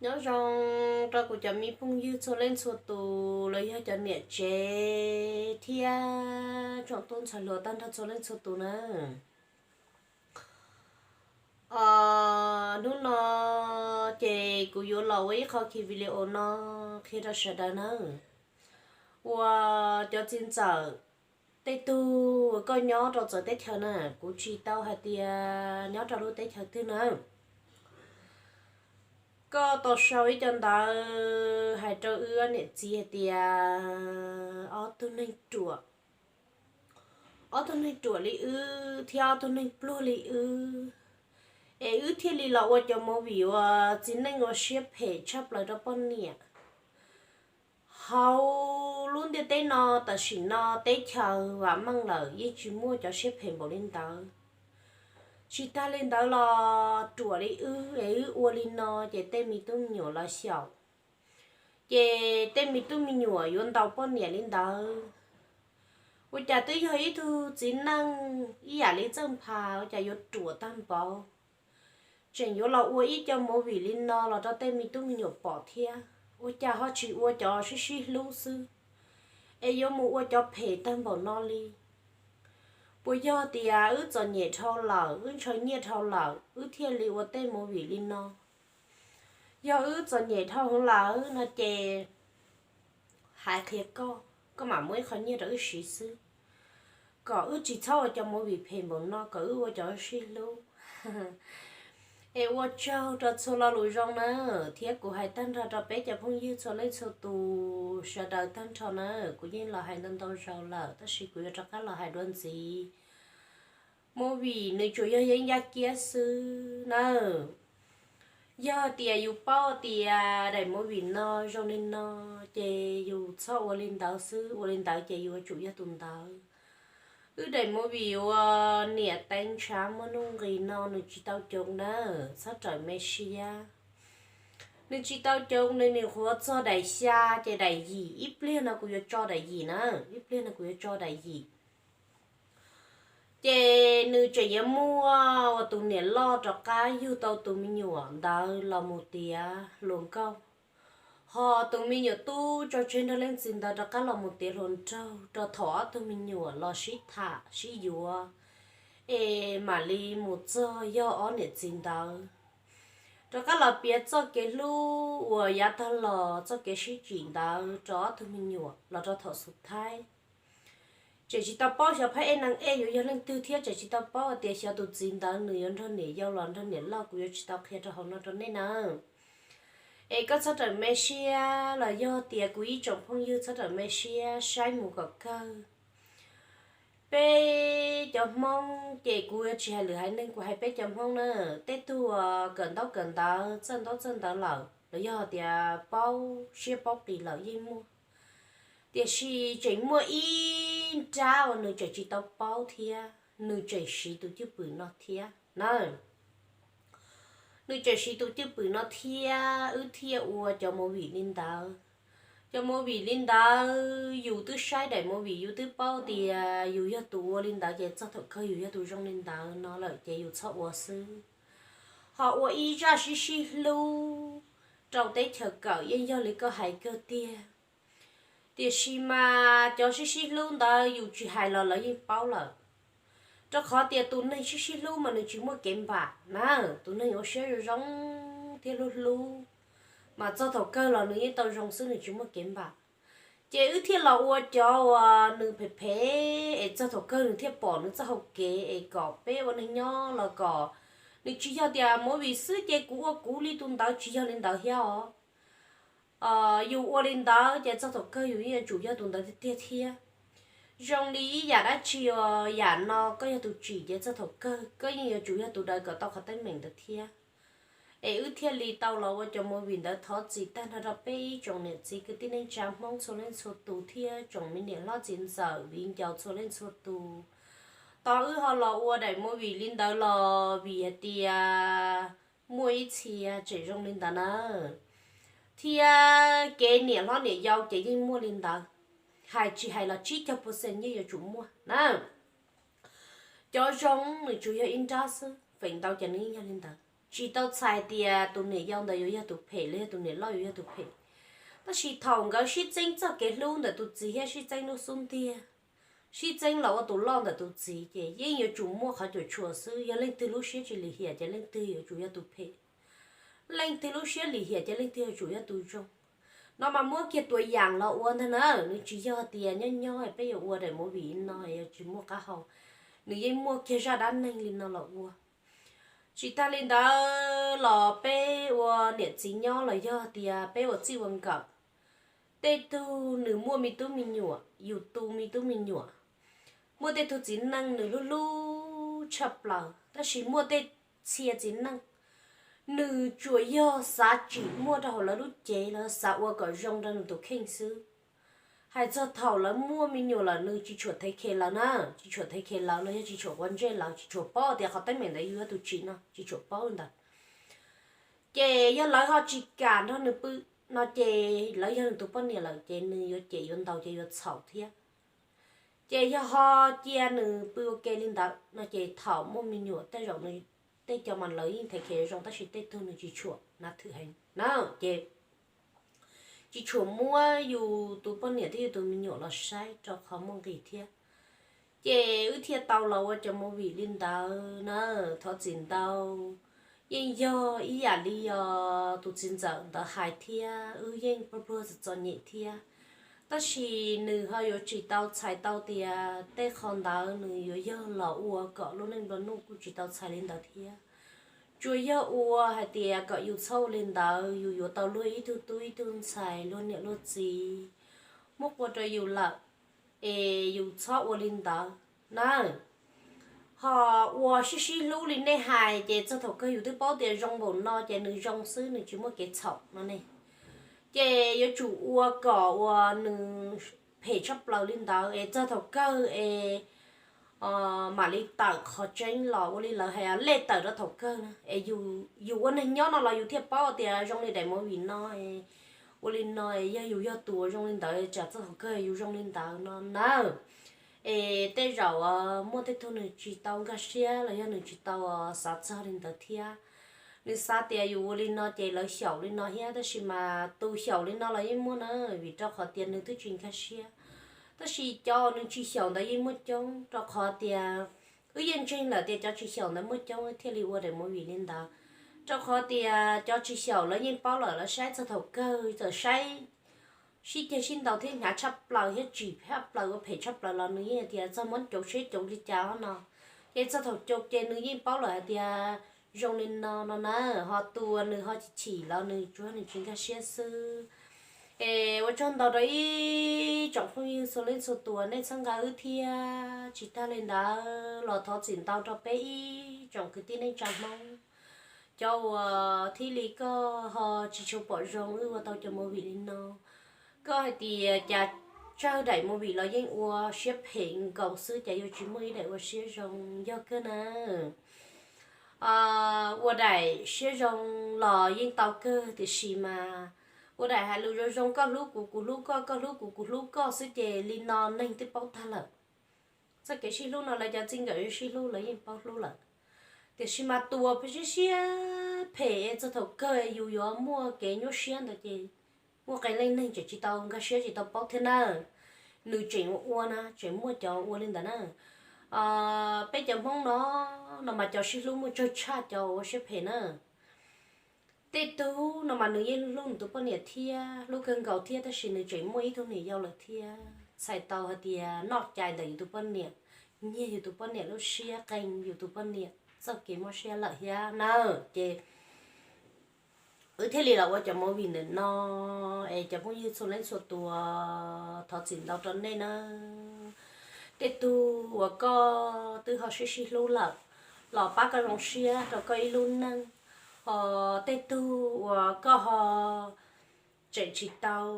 Nyob zoo rau kuv cov me phooj ywg txhua leej txhua tus los yog cov niam tsev thiab tsoom tub ntxhais hluas tag nrho txhua leej txhua tus nawb. Hnub no ces kuv yuav los ua ib qho ki video no qhia rau sawv daws nawb, uas cov txiv ntxawm tej tug uas koj nyob rau txawv teb chaws na, kuv tsis tau hais tias nyob rau lub teb chaws twg na, koj tau sau ib co ntawv hais rau wb niam txiv hais tias ob tug neeg ruam, ob tug neeg ruam li wb thiab ob tug neeg pluag li wb, es wb thiaj li los ua cov movie uas txiv neej ua siab phem tshaj plaws rau poj niam. Hauv lub ntiaj teb no tam sim no teb chaws vam meej lawm yeej tsis muaj cov siab phem npaum li ntawd. Tsis tag li ntawd los ruam li wb es wb ua li no ces tej me tub me nyuam los xyaum, ces tej me tub me nyuam yuav ntaus poj niam li ntawd. Ua cas twb yog ib tug txiv neej ib yam li Txawj Nphas ua cas yuav ruam tag npaum, tseem yuav los ua ib co movie li no los rau tej me tub me nyuam pom thiab. Ua cas ho tsis ua cov sib sib hlub xwb, es yuav mus ua cov phem tag npaum no li? Puas yog tias wb txom nyem dhau lawm, wb ntshaw nyiaj dhau lawm, wb thiaj li ua tej movie li no? Yog wb txom nyem dhau hwv lawm no ces hais qhia koj, koj mam muab ib qho nyiaj rau wb siv xwb, kom wb tsis txhob ua cov movie phem npaum no, kom wb ua cov sib hlub. Es ua tsaug rau txhua lo lus zoo na, thiab kuv hais tag nrho rau peb cov phooj ywg txhua leej txhua tus sawv daws tag nrho na, kuv yeej los hais ntau ntau zaus lawm tab sis kuv yuav rov qab los hais dua ntxiv. Movie nws tsuas yog yeeb yaj kiab xwb na. Yog tias yus paub tias daim movie no zoo li no, ces yus txhob ua li ntawd xwb, ua li ntawd ces yus yuav tsum yog tus ntawd. Wb daim movie uas niam teev ntshav muaj nuj nqis no nws tsis tau coob na, txhob rawm me siab. Nws tsis tau coob, nws nim qhuav txog daim xya ces daim yim, ib pliag no kuv yuav tso daim yim na, ib pliag no kuv yuav tso daim yim. Ces nws tseem yuav muaj uas tus niam loj rov qab yug tau tus me nyuam ntawd los mus tiav hluas nkauj, ho tus me nyuam tub tso tseg nrog leej txiv ntawd rov qab los mus tiav hluas nraug rau thaum ob tug me nyuam los sib tham sib yuav, es mam li mus txog yog ob niam txiv ntawd rov qab los piav txoj kev hlub uas yav tag los txoj kev sib tsim ntawd rau ob tug me nyuam los rau thaum xub thaib. Tseem tsis tau paub xyov phab ej neeg ej yuav yog leej twg thiab tseem tsis tau paub hais tias xyov tus txiv ntawd nws yuav nrog niam yau los nrog niam loj, kuv yuav tsis tau qhia rau hauv no rau nej na. Es koj txhob rawm me siab los yog tias kuv ib tsoom phooj ywg txhob rawm me siab saib mus kom kawg. Peb cov Hmoob ces kuv yuav tsis hais lwm haiv neeg, kuv hais peb cov Hmoob na, tej tug uas kawm ntaub kawm ntawv txawj ntaub txawj ntawv lawm los yog tias paub siab paub qis lawm yeej muaj, tiam sis tseem muaj ib nrab uas nws tseem tsis tau paub thiab nws tseem siv tus cwj pwm no thiab na. Nws tseem siv tus cwj pwm no thiab wb thiaj ua cov movie li ntawd. Cov movie li ntawd yus twb saib daim movie yus twb paub tias yus yog tus ua li ntawd ces txog thaum kawg yus yog tus zoo li ntawd no lawm ces yus txhob ua xwb. Ho ua ib zaj sib sib hlub rau teb chaws kawm yeej yog li koj hais kawg tiag. Tiam sis mas cov sib sib hlub ntawd yus tsis hais los lawv yeej paub lawm. Rau qhov tias tus neeg sib sib hlub mas nws tsis muaj kev npam na, tus neeg ua siab zoo zoo thiab hlub hlub mas txog thaum kawg los nws yeej tau zoo xwb, nws tsis muaj kev npam. Ces wb thiaj los ua cov uas nws phem phem es txog thaum kawg nws thiaj pom nws txoj hau kev es kom peb ua neeg nyob los kom nws tsis yog tias movie xwb ces kuv ua kuv li tus ntawd, tsis yog li ntawd thiab os. Yus ua li ntawd ces txog thaum kawg yus yeej yuav tsum yog tus ntawd tiag tiag thiab. Zoo li ib yam dab tsi os, yam no koj yog tus tsim ces txog thaum kawg koj yeej yuav tsum yog tus daws kom tau qhov teeb meem ntawd thiab. Es wb thiaj li tau los ua cov movie ntawd thov txim tag nrho rau peb ib tsoom niam txiv kwv tij neej tsa Hmoob txhua leej txhua tus thiab tsoom me niam hlob txiv ntxawm viv ncaus txhua leej txhua tus. Tos wb ho los ua daim movie li ntawd los vim hais tias muaj ib txhia tseem zoo li ntawd na. Thiab kev niam hlob niam yau ces yeej muaj li ntawd, hais tsis hais los tsib caug percent yeej yuav tsum muaj na. Cov zoo nws tsuas yog ib nrab xwb, feem ntau ces nws yeej yog li ntawd. tsis tau txhais tias tus niam yau ntawd yuav yog tus phem los yog tus niam loj yuav yog tus phem. Tab sis thaum nkawd sib txeeb txoj kev hlub ntawm tus txiv thiab sib txeeb lub xub ntiag, sib txeeb los ua tus loj ntawm tus txiv ces yeej yuav tsum muaj qhov cuam tshuam xwb. Yog leej twg lub siab tsis lim hiam ces leej twg yuav tsum yog tus phem, leej twg lub siab lim hiam ces leej twg yuav tsum yog tus zoo. No mas muab kiag tuas yaam los ua ntag na, nws tsis yog tias nyob nyob peb yuav ua daim movie no yuav tsis muaj qab hau, nws yeej muaj kiag zaj dab neeg li no los ua. Tsis tag li ntawd los peb ua niam txiv nyob los yog tias peb ua txij ua nkawm, tej tug nws muaj me tub me nyuam, yus tu me tub me nyuam, muaj tej tug txiv neej nws hlub hlub tshaj plaws, tab sis muaj tej txhia txiv neej nws tsuas yog xav tsim muaj rau hauv lawv lub cev, lawv xav ua kom zoo rau nws tus kheej xwb. Hais txog thaum lawv muaj me nyuam lawm nws tsis tshuam thev khes lawv na, tsis tshuam thev khes lawv los yog tsis tshuam quav ntsej lawv, tsis tshuam paub tias qhov teeb meem ntawd yus yog tus tsim no, tsis tshuam paub li ntawd. Ces yog lawv ho tsis kam nrog nws pw no ces lawv yog nws tus poj niam lawm ces nws yuav cem yuav ntaus ces yuav txhaum thiab. Ces yog ho cia nws pw ua ke li ntawd no ces thaum muaj me nyuam tej zaum nws, tej cov mas lawv yeej thev khes zoo tab sis tej tug nws tsis tshuam na, thwm heev na, ces tsis tshuam muab yus tus poj niam thiab yus tus me nyuam los saib rau qhov muaj nqis thiab. Ces wb thiaj tau los ua cov movie li ntawd na, thov txim ntau. Yeej yog ib yam li os tus txiv ntxawm ntawd hais thiab, wb yeej pluag pluag txom txom nyem thiab, tab sis nws ho yuav tsis tau txhais tau tias tej qho ntawd nws yuav yog los ua kom lub neej nplua nuj, kuj tsis tau txhais li ntawd thiab. Tsuas yog ua hais tias kom yus txhob ua li ntawd, yus yuav tau luag ib tug tub ib tug ntxhais, luag niam luag txiv muab qua rau yus lawm, es yus txhob ua li ntawd na. Ho ua sib sib hlub li nej hais ces txog thaum kawg yus twb paub tias zoo npaum no ces nws zoo xwb, nws tsis muaj kev txhaum no ne. Ces yuav tsum ua kom uas nws phem tshaj plaws li ntawd es txog thaum kawg es mam li tawm qhov tseeb los ua li lawv hais lej tawm rau thaum kawg na. Es yus ua neeg nyob no los yus thiaj paub tias zoo li daim movie no, ua li no yog yus yog tus uas zoo li ntawd tsam txog thaum kawg yus zoo li ntawd no na. Es tej zaum muaj tej tug nws tsis tau nkag siab los yog nws tsis tau xav txog li ntawd thiab. Nws xav tias yus ua li no ces lawv xyaum li no thiab, tab sis mas tus xyaum li no los yeej muaj na, vim rau qhov tias nws twb tsis nkag siab. Tab sis cov nws tsis xyaum ntawd yeej muaj coob, rau qhov tias wb yeej ntseeg lawm tias cov tsis xyaum ntawd muaj coob thiaj li ua daim movie li ntawd. Rau qhov tias cov tsis xyaum lawv yeej paub lawm, lawv saib txog thaum kawg, txawm saib sib ceg sib ntaus thiab hnyav tshaj plaws thiab tsim tshaj plaws ua phem tshaj plaws los nws yeej hais tias txog muab caum seb caum li cas no. Ces txog thaum caum ces nws yeej paub lawm hais tias zoo li no no na, ho tus uas nws ho chim chim los nws tsuas nws tsis nkag siab xwb. Es ua tsaug ntau rau ib tsoom phooj ywg txhua leej txhua tus nej txhawb nqa wb thiab. Tsis tag li ntawd los thov txim ntau rau peb ib tsoom kwv tij neej tsa Hmoob, cov uas thiaj li koj ho tsis tshua pom zoo wb ua tau cov movie li no. Koj hais tias cas tsawg daim movie los yeej ua siab phem nkaus xwb, cas yuav tsis muaj ib daim ua siab zoo, yog kawg na. Ua daim siab zoo los yeej tau kawg, tiam sis mas ua daim hais lus zoo zoo, koj hlub kuv kuv hlub koj, koj hlub kuv kuv hlub koj xwb ces li no neeg twb paub tag lawm. Txoj kev sib hlub no lawv cov txij nkawm sib hlub lawv yeej paub hlub lawm. Tiam sis mas tus uas siab siab phem es txog thaum kawg yus yuav muaj kev nyuaj siab ntawd ces muaj qee leej neeg tseem tsis tau nkag siab tsis tau paub thiab na. Nws tseem ua ua na, tseem muaj cov ua li ntawd na. Peb cov Hmoob no, no mas cov sib hlub muaj tsawg tshaj cov ua siab phem na. Tej tug no mas nws yeej hlub nws tus poj niam thiab, hlub kawg nkaus thiab, tab sis nws tseem muaj ib tug niam yau lawm thiab. Txhais tau hais tias noj cai ntawm yus tus poj niam, nyiag yus tus poj niam lub siab, qee yus tus poj niam txoj kev mob siab lawm thiab na. Ces wb thiaj li los ua cov movie ntawm no, es cov phooj ywg txhua leej txhua tus, thov txim ntau rau nej na. Tej tug uas koj twb ho sib sib hlub lawm los pab koj zoo siab rau koj ib lub neej, ho tej tug uas koj ho tseem tsis tau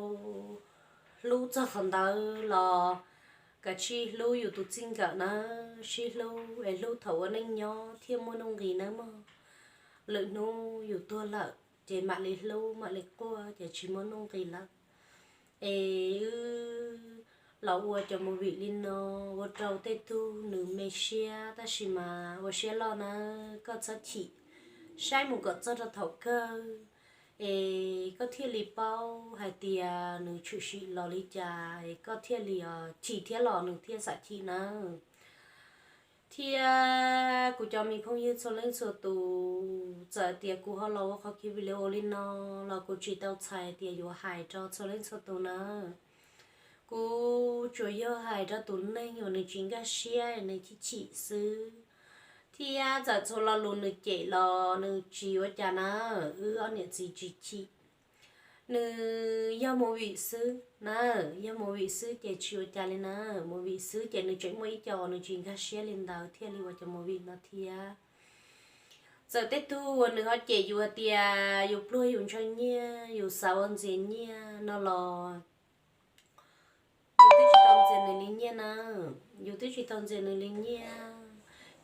hlub txog qhov ntawd los kav tsij hlub yus tus txij nkawm na. Sib hlub es hlub thaum ua neej nyob thiaj muaj nuj nqis nawb mog. Lwm hnub yus tuag lawm ces mam li hlub mam li quaj ces tsis muaj nuj nqis lawm. Es wb los ua cov movie li no ua rau tej tug nws me siab, tab sis mas ua siab loj nawb, koj txhob chim. saib mus kom txog rau thaum kawg, es koj thiaj li paub hais tias nws tshwm sim los li cas, es koj thiaj li chim thiab los nws thiaj xam chim nawb. Thiab kuv cov me phooj ywg txhua leej txhua tus, txawm tias kuv ho los ua qhov ki video li no los kuv tsis tau txhais tias yuav hais rau txhua leej txhua tus nawb. Kuv tsuas yog hais rau tus neeg uas nws tsis nkag siab nws chim chim xwb. Thiab txawm txhua lo lus nws cem los nws tsis ua cas na, wb ob niam txiv tsis chim. Nws yog movie xwb na, yog movie xwb ces tsis ua cas li na, movie xwb ces nws tseem muaj ib co uas nws tsis nkag siab li ntawd thiaj li ua cov movie no thiab. Txawm tej tug uas nws ho cem yus hais tias yus pluag yus ntshaw nyiaj, yus xav ua ntxias nyiaj no los yus twb tsis tau ntxias nws li nyiaj na, yus twb tsis tau ntxias nws li nyiaj.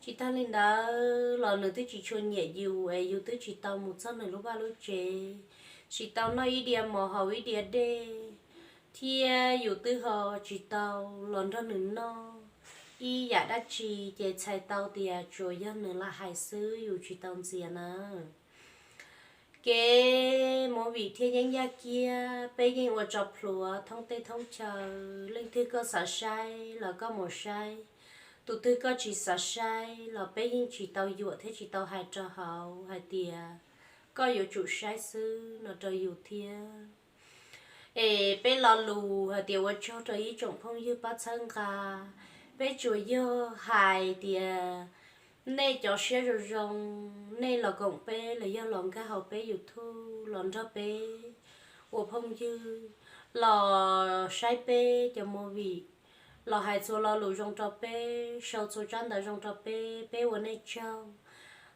Tsis tag li ntawd los nws twb tsis tshua nyiam yus es yus twb tsis tau mus txog nws lub vaj lub tsev, tsis tau noj ib diav mov haus ib diav dej, thiab yus twb ho tsis tau los nrog nws noj ib yam dab tsi, ces txhais tau tias tsuas yog nws lam hais xwb, yus tsis tau ntxias na. Kev movie thiab yeeb yaj kiab peb yeej ua tso plhuav thoob teb thoob chaw, leej twg koj xav saib los koj mus saib, tus twg koj tsis xav saib los peb yeej tsis tau yuam thiab tsis tau hais rau hauv hais tias koj yuav tsum saib xwb no rau yus thiab. Es peb lo lus hais tias ua tsaug rau ib tsoom phooj ywg pab txhawb nqa, peb tsuas yog hais tias nej cov siab zoo zoo, nej los koom peb los yog los nkag hauv peb YouTube los nrog peb ua phooj ywg, los saib peb cov movie, los hais txhua lo lus zoo rau peb, sau txhua tsab ntawv zoo rau peb, peb ua nej tsaug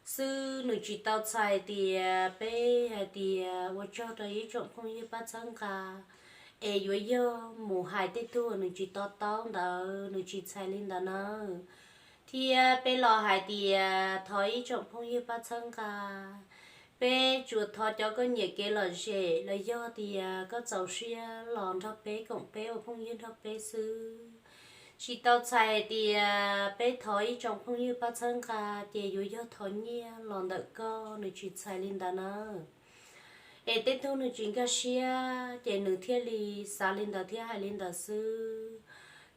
xwb. Nws tsis tau txhais tias peb hais tias ua tsaug rau ib tsoom phooj ywg pab txhawb nqa, es yuav yog mus hais tej tug uas nws tsis to taub ntawd, nws tsis txhais li ntawd na. Thiab peb los hais tias thov ib tsoom phooj ywg pab txhawb nqa, peb tsuas thov cov koj nyiam kev lom zem los yog tias koj txaus siab los nrog peb koom peb ua phooj ywg nrog peb xwb. Tsis tau txhais tias peb thov ib tsoom phooj ywg pab txhawb nqa ces yuav yog thov nyiaj los ntawm koj, nws tsis txhais li ntawd na. Es tej tug nws tsis nkag siab ces nws thiaj li xav li ntawd thiab hais li ntawd xwb.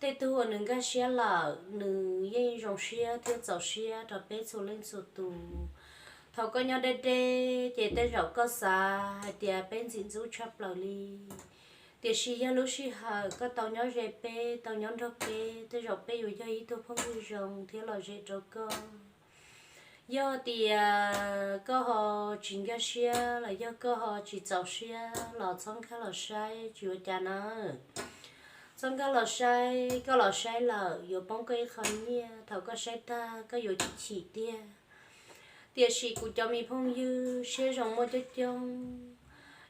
Tej tug uas nws nkag siab lawm nws yeej zoo siab thiab txaus siab rau peb txhua leej txhua tus. Thaum koj nyob deb deb ces tej zaum koj xav hais tias peb ntxim ntxub tshaj plaws li, tiam sis yog lub sij hawm koj tau nyob ze peb, tau nyob nrog peb, tej zaum peb yuav yog ib tug phooj ywg zoo thiab lom zem rau koj. Yog tias koj ho tsis nkag siab los yog koj ho tsis txaus siab los txhob nkag los saib, tsis ua cas na. Txhob nkag los saib, koj los saib lawm yuav poob koj ib qho nyiaj, thaum koj saib tag koj yuav chim chim tiag. Tiam sis kuv cov me phooj ywg siab zoo muaj coob coob,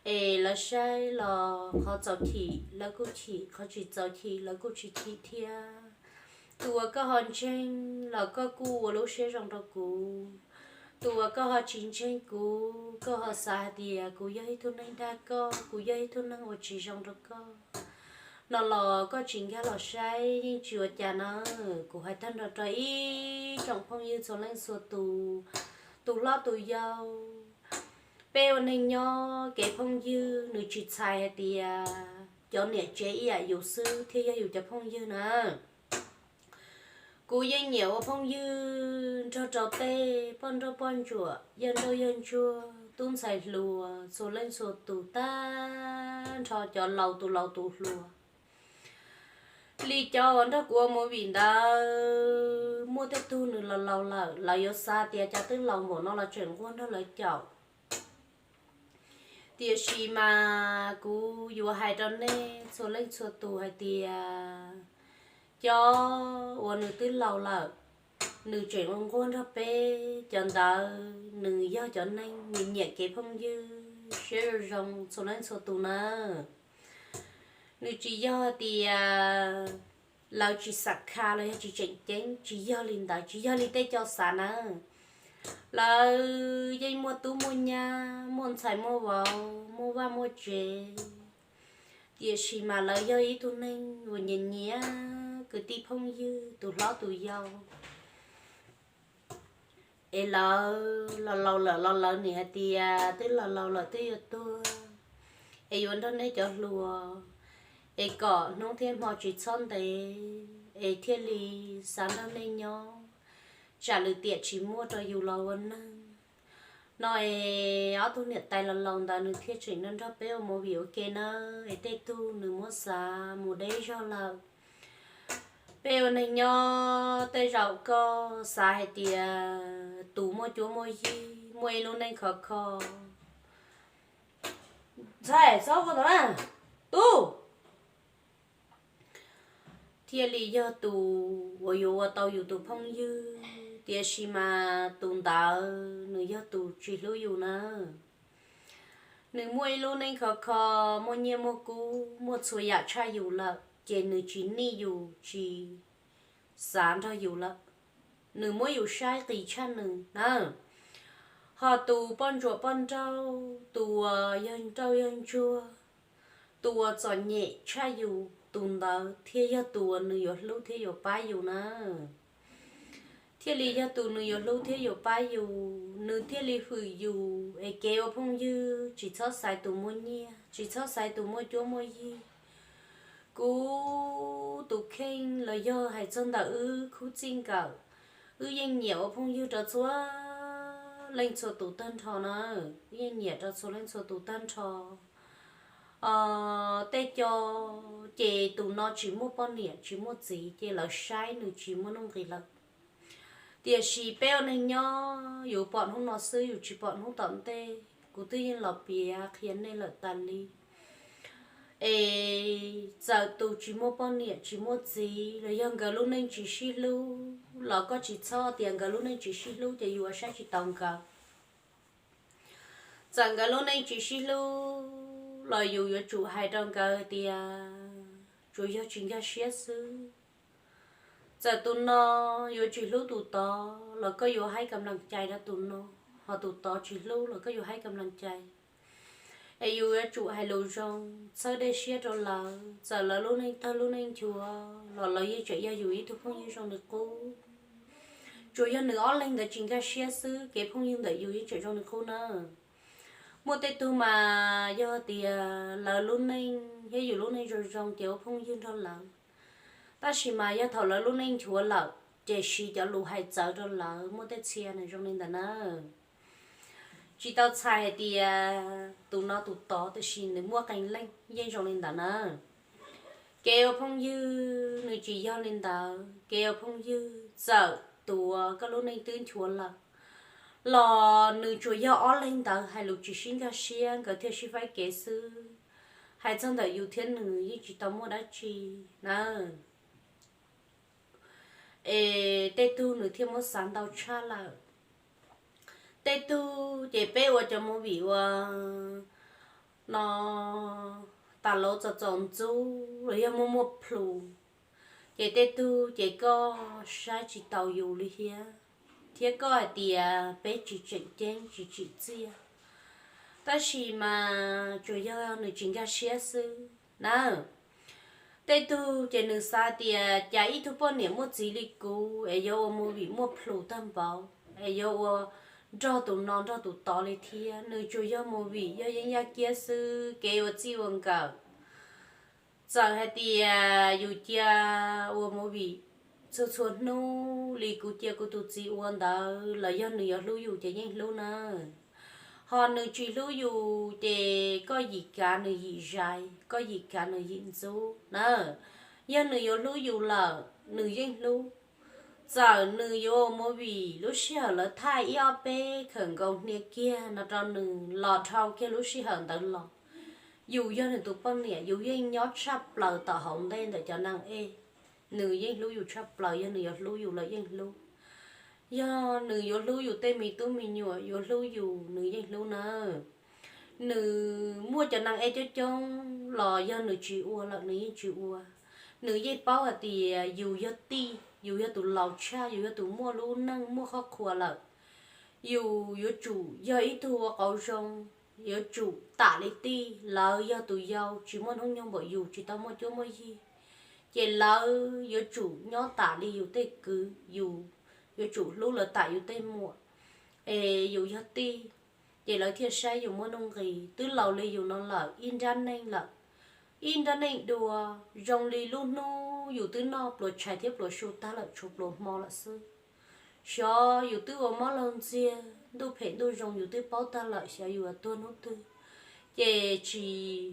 es lawv saib los qhov txaus chim lawv kuj chim, qhov tsis txaus chim lawv kuj tsis chim thiab. Tus uas koj ho ntseeg los koj kuj ua lub siab zoo rau kuv. Tus uas koj ho tsis ntseeg kuv, koj ho xav hais tias kuv yog ib tug neeg dag koj, kuv yog ib tug neeg uas tsis zoo rau koj no los koj tsis nkag los saib yeej tsis ua cas na. Kuv hais tag nrho rau ib tsoom phooj ywg txhua leej txhua tus, tus hlob tus yau, peb ua neej nyob kev phooj ywg nws tsis txhais hais tias cov niam tsev ib yam yus xwb thiaj yog yus cov phooj ywg na. Kuv yeej nyiam ua phooj ywg nrog rau tej poj nrauj poj ntsuam, yawg nrauj yawg ntsuag, tub ntxhais hluas, txhua leej txhua tus tag nrho cov laus tus laus tus hluas. Li cov uas nrog kuv ua movie ntawd muaj tej tug nws los laus lawm, lawv yuav xav tias cas twb laus npaum no los tseem nquag nrog lawv caum. Tiam sis mas kuv yuav hais rau nej txhua leej txhua tus hais tias cov uas nws twb laus lawm, nws tseem nquag nrog peb, cov ntawd nws yog cov neeg nyiam nyiam kev phooj ywg siab zoo zoo txhua leej txhua tus na. Nws tsis yog tias lawv tsis xam kha los yog tsis tseem ceeb, tsis yog li ntawd, tsis yog li tej co xav na. Lawv yeej muaj tub muaj nyab, muaj ntxhais muaj vauv, muaj vaj muaj tsev, tiam sis mas lawv yog ib tug neeg uas nyiam nyiam kwv tij phooj ywg, tus hlob tus yau. Es lawv los laus lawm los lawv nim hais tias twb los laus lawm twb yuav tuag, es yuav nrog nej cov hluas, es kom hnub thiab hmo tsis txhob ntev, es thiaj li xav nrog nej nyob, tsam lwm tiam tsis muaj rau yus los ua neeg no. Es ob tug niam tais los laus ntawd nws thiaj tseem nrog nrog peb ua movie ua ke nawb. Es tej tug nws muab xav mus deb zog lawm. Peb ua neeg nyob tej zaum koj xav hais tias tus muaj cuab muaj yig muaj ib lub neej khov kho, ntxhais txhob ua tau na, tub, thiaj li yog tus uas yuav ua tau yus tus phooj ywg, tiam sis mas tus ntawd nws yog tus tsis hlub yus na. Nws muaj ib lub neej khov kho, muaj nyiaj muaj kub, muaj txhua yam tshaj yus lawm, ces nws tsis nij yus, tsis xav nrog yus lawm. Nws muab yus saib qis tshaj nws na. Ho tus poj ntsuam poj nrauj, tus uas yog nrauj yog ntsuag, tus uas txom nyem tshaj yus, tus ntawd thiaj yog tus uas nws yuav hlub thiab yuav pab yus na. Thiaj li yog tus nws yuav hlub thiab yuav pab yus, nws thiaj li hwm yus. Es kev ua phooj ywg tsis txhob xaiv tus muaj nyiaj, tsis txhob xaiv tus muaj cuab muaj yig. Kuv tus kheej los yog hais txog ntawm wb khub txij nkawm, wb yeej nyiam ua phooj ywg rau txhua leej txhua tus tag nrho na. Wb yeej nyiam rau txhua leej txhua tus tag nrho. Tej co ces tus no tsis muaj poj niam tsis muaj txiv ces lawv saib nws tsis muaj nuj nqis lawm. Tiam sis peb ua neeg nyob yus pom hnub no xwb yus tsis pom hnub tom ntej. Kuv twb yeej los piav qhia nej lawm tas li. Es txawm tus tsis muaj poj niam tsis muaj txiv los yog nkawd lub neej tsis sib hlub los koj tsis txhob tias nkawd lub neej tsis sib hlub ces yus ua saib tsis taus nkawd. Txawm nkawd lub neej tsis sib hlub los yus yuav tsum hais rau nkawd tias tsuas yog tsis nkag siab xwb. Txawm tus no yuav tsis hlub tus tod los koj yuav haib kam las cai rau tus no, ho tus tod tsis hlub los koj yuav haib kam las cai. Es yus yuav tsum hais lus zoo, txhawb dej siab rau lawv. Txawm lawv lub neej tawg lub neej nchuav los lawv yeej tseem yog yus ib tug phooj ywg zoo li qub. Tsuas yog nws ob leeg ntawd tsis nkag siab xwb, kev phooj ywg ntawm yus yeej tseem zoo li qub na. Muaj tej tug mas yog tias lawv lub neej thiab yus lub neej zoo zoo ces ua phooj ywg nrog lawv, tab sis mas yog thaum lawv lub neej nchuav lawm ces siv cov lus hais txawv rau lawv. Muaj tej txhia nws zoo li ntawd na. Tsis tau txhais hais tias tus no tus tod, tiam sis nws muaj qee leej yeej zoo li ntawd na. Kev ua phooj ywg nws tsis yog li ntawd. Kev ua phooj ywg txawm tus uas koj lub neej twb nchuav lawm los nws tsuas yog ob leeg ntawd hais lus tsis sib nkag siab, nkawd thiaj sib faib kev xwb. Hais txog ntawm yus thiab nws yeej tsis tau muaj dab tsi na. Es tej tug nws thiaj muab xav ntau tshaj lawm. Tej tug ces peb ua cov movie ua no tas lauv txaus txaus ntxub los yog muaj muaj plhus, ces tej tug ces koj saib tsis taus yus li thiab, thiab koj hais tias peb tsis tseem ceeb tsis tsim txiaj, tab sis mas tsuas yog nws tsis nkag siab xwb na. Tej tug ces nws xav tias cas ib tug poj niam muaj txiv li kuv es yuav ua movie muaj plhus tag npaum, es yuav ua nrog tus no nrog tus tod li thiab. Nws tsuas yog movie yog yeeb yaj kiab xwb, kev ua txij ua nkawm. Txawm hais tias yus cia ua movie txhua txhua hnub li kuv cia kuv tus txiv ua ntawd los yog nws yuav hlub yus ces yeej hlub na. Ho nws tsis hlub yus ces koj yim kav nws yim zais, koj yim kav nws yim ntxub na. Yog nws yuav hlub yus lawm nws yeej hlub. Txawm nws yuav ua movie lub sij hawm lawv thaij ib ob peb khawm nkaus hnia kiag no rau nws los dhau kiag lub sij hawm ntawd los, yus yog nws tus poj niam yus yeej nyob tshaj plaws tom hauv ntej ntawm cov neeg ej. Nws yeej hlub yus tshaj plaws, yog nws yuav hlub yus lawm yeej hlub. Yog nws yuav hlub yus tej me tub me nyuam, yuav hlub yus nws yeej hlub na. Nws muaj cov neeg ej coob coob los yog nws tsis ua lawm nws yeej tsis ua. Nws yeej paub hais tias yus yog tij, yus yog tus laus tshaj, yus yog tus muaj lub neej muaj qhov qhua lawm. Yus yuav tsum yog ib tug ua qauv zoo, yuav tsum tam li tij. Lawv yog tus yau tsis muaj hnub nyoog npaum yus, tsis tau muaj cuab muaj yig, ces lawv yuav tsum nyob tam li yus tej kwv, yus yuav tsum hlub lawv tam yus tej muam. es yus yog tij, ces lawv thiaj saib yus muaj nuj nqis. Twb laus li yus no lawm, ib nrab neej lawm, ib nrab neej dua, zoo li lub hnub yus twb noj pluas tshais thiab pluas su tag lawm, tshuav pluas hmo lawm xwb. Xyov yus twb ua mob laug ntxiag, ntuj phem ntuj zoo yus twb paub tag lawm, xyov yus yuav tuag hnub twg. Ces tsis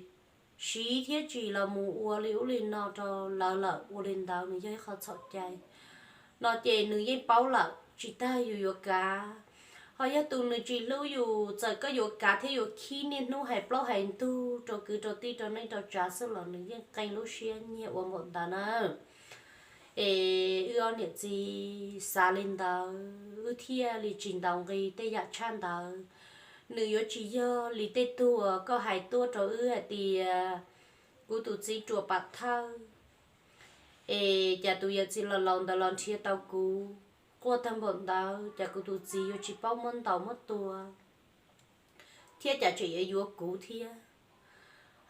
siv thiab tsis los mus ua li ub li no rau lawv lawm, ua li ntawd nws yog ib qho txhaum cai no ces nws yeej paub lawm, tsis tas yus yuav kav. Ho yog tus nws tsis hlub yus, txawm koj yuav kav thiab yuav khib niaj hnub hais plaub hais ntug rau kwv rau tij rau neej rau tsav xwb los nws yeej qee lub siab nyiag ua npaum ntawd na. Es wb ob niam txiv xav li ntawd, wb thiaj li tsis ntaus nqi tej yam tshaj ntawd. Nws yuav tsis yog li tej tug uas koj hais tuaj rau wb hais tias kuv tus txiv ruam pam thawj, es cas tus yawm txiv laus laus ntawd los nrhiav tau kuv, quaj tag npaum ntawd, cas kuv tus txiv yuav tsis paub muab ntaus muab tua, thiab cas tseem yuav yuav kuv thiab.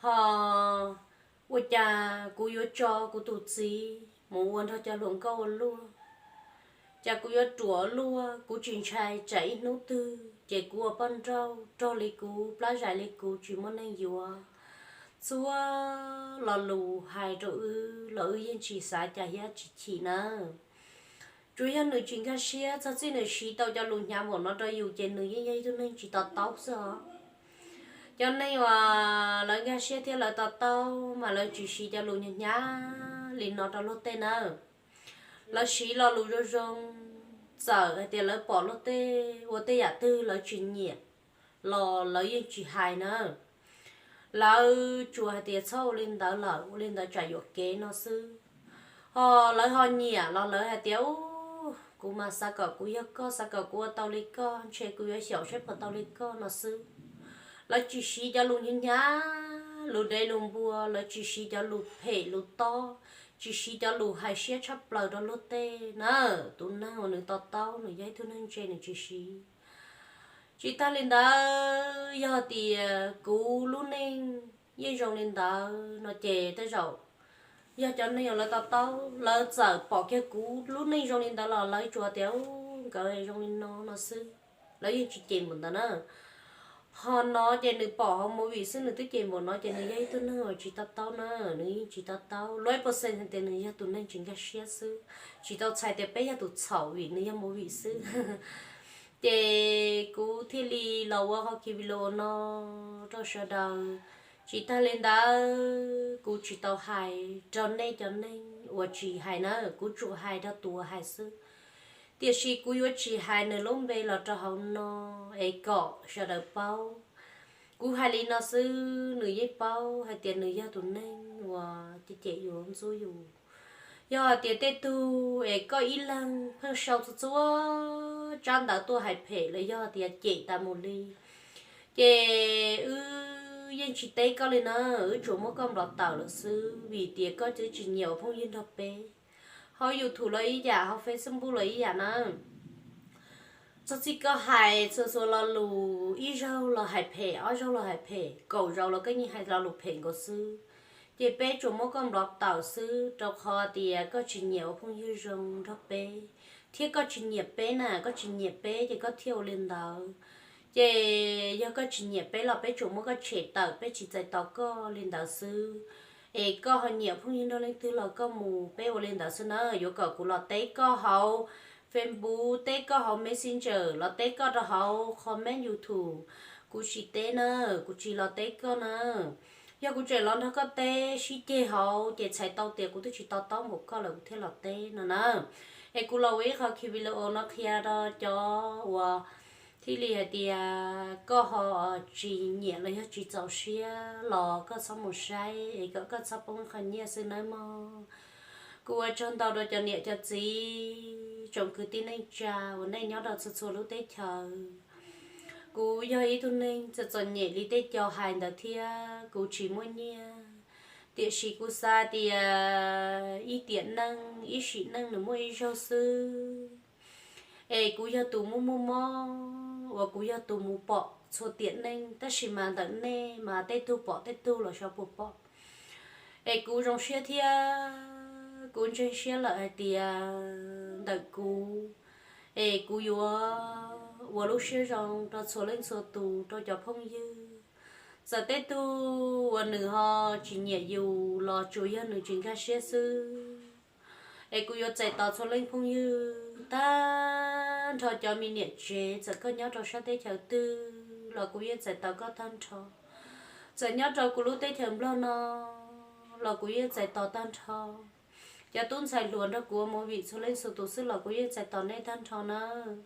Ho ua cas kuv yuav tso kuv tus txiv mus ua nrog cov hluas nkauj ua luaj, cas kuv yuav ruam luaj, kuv tsis ntshai tsam ib hnub twg ces kuv ua poj nrauj rog li kuv, plab zais li kuv, tsis muaj neeg yuav. Txhua lo lus hais rau wb los wb yeej tsis xav cas thiab tsis chim nawb. Tsuas yog nws tsis nkag siab, txog txij nws siv tau cov lus hnyav npaum no rau yus ces nws yeej yog ib tug neeg tsis to taub xwb os. Cov neeg uas lawv nkag siab thiab lawv to taub mas lawv tsis siv cov lus hnyav hnyav li no rau luag tej nawb. Lawv siv lo lus zoo zoo, txawm hais tias lawv pom luag tej ua tej yam twg lawv tsis nyiam los lawv yeej tsis hais na. Lawv tsuas hais tias txhob ua li ntawd lawm, ua li ntawd tsam yuam kev no xwb. Ho lawv ho nyiam los lawv hais tias, u, kuv mas xav kom kuv yog koj, xav kom kuv ua tau li koj, ntshe kuv yuav xyaum saib puas tau li koj no xwb. Lawv tsis siv cov lus hnyav hnyav, lus dev lus npua, lawv tsis siv cov lus phem lus tob, tsis siv cov lus hais siab tshaj plaws rau luag tej na. Tus neeg uas nws to taub nws yog ib tug neeg ntse nws tsis siv. Tsis tas li ntawd, yog tias kuv lub neej yeej zoo li ntawd no ces tej zaum yog cov neeg uas lawv to taub, lawv txawm pom kiag kuv lub neej zoo li ntawd los lawv tsuas tias, u, nkawd zoo li no no xwb, lawv yeej tsis cem npaum ntawd na. Ho no ces nws pom hauv movie xwb nws twb cem npaum no ces nws yog ib tug neeg uas tsis to taub na, nws yeej tsis to taub. Luag ib percent hais tias nws yog tus neeg tsis nkag siab xwb, tsis tau txhais tias peb yog tus txhaum vim nws yog movie xwb. Ces kuv thiaj li los ua qhov ki video no rau sawv daws. Tsis tas li ntawd, kuv tsis tau hais rau nej cov neeg uas tsis hais na, kuv tsuas hais rau tus uas hais xwb. Tiam sis kuv yuav tsis hais nws lub npe los rau hauv no es kom sawv daws paub. Kuv hais li no xwb nws yeej paub hais tias nws yog tus neeg uas cem cem yus ntxub yus. Yog hais tias tej tug es koj ib leeg pheej sau txhua txhua tsab ntawv tuaj hais phem los yog tias cem tas mus li, ces wb yeej tsis teb koj li na, wb tsuas muab koj nplov tawm lawm xwb vim tias koj twb tsis nyiam ua phooj ywg nrog peb. Hauv YouTube los ib yam, hauv Facebook los ib yam na. Txog txij koj hais txhua txhua lo lus, ib zaug los hais phem, ob zaug los hais phem, kaum zaus los koj yeej hais lo lus phem nkaus xwb, ces peb tsuas muab koj nplov tawm xwb rau qhov tias koj tsis nyiam ua phooj ywg zoo nrog peb, thiab koj tsis nyiam peb na, koj tsis nyiam peb ces koj thiaj ua li ntawd. Ces yog koj tsis nyiam peb los peb tsuas muab koj tshem tawm, peb tsis txais tos koj li ntawd xwb. Es koj ho nyiam phooj ywg nrog leej twg los koj mus, peb ua li ntawd xwb na. Yuav kom kuv los teb koj hauv Facebook, teb koj hauv Messenger, los teb koj rau hauv comment YouTube, kuv tsis teb na, kuv tsis los teb koj na. Yog kuv tseem los nrog koj teb sib ceg hauv ces txhais tau tias kuv twb tsis to taub npaum koj lawm kuv thiaj los teb no na. Es kuv los ua ib qho ki video no qhia rau cov uas thiaj li hais tias koj ho tsis nyiam los yog tsis txaus siab los koj txhob mus saib es kom koj txhob poob qho nyiaj xwb nawb mog. Kuv ua tsaug ntau rau cov niam cov txiv tsoom kwv tij neej tsa uas nej nyob rau txhua txhua lub teb chaws. Kuv yog ib tug neeg txom txom nyem li tej co hais ntawd thiab kuv tsis muaj nyiaj, tiam sis kuv xav tias ib tiam neej ib sim neej nws muaj ib zaug xwb. Es kuv yog tus muaj muaj mob uas kuv yog tus mus pom txhua tiam neej, tab sis mas ntawm nej mas tej tug pom tej tug los xyov puas pom. Es kuv zoo siab thiab kuv ntseeg siab lawm hais tias ntawm kuv Es kuv yuav ua lub siab zoo rau txhua leej txhua tus, rau cov phooj ywg. Txawm tej tug uas nws ho tsis nyiam yus los tsuas yog nws tsis nkag siab xwb. Es kuv yuav txais tos txhua leej phooj ywg, tag nrho cov me niam tsev, txawm koj nyob rau sab teb chaws twg los kuv yeej txais tos koj tag nrho. Txawm nyob rau kuv lub teb chaws Nplog no los kuv yeej txais tos tag nrho. Cov tub ntxhais hluas nrog kuv ua movie txhua leej txhua tus xwb los kuv yeej txais tos nej tag nrho nawb.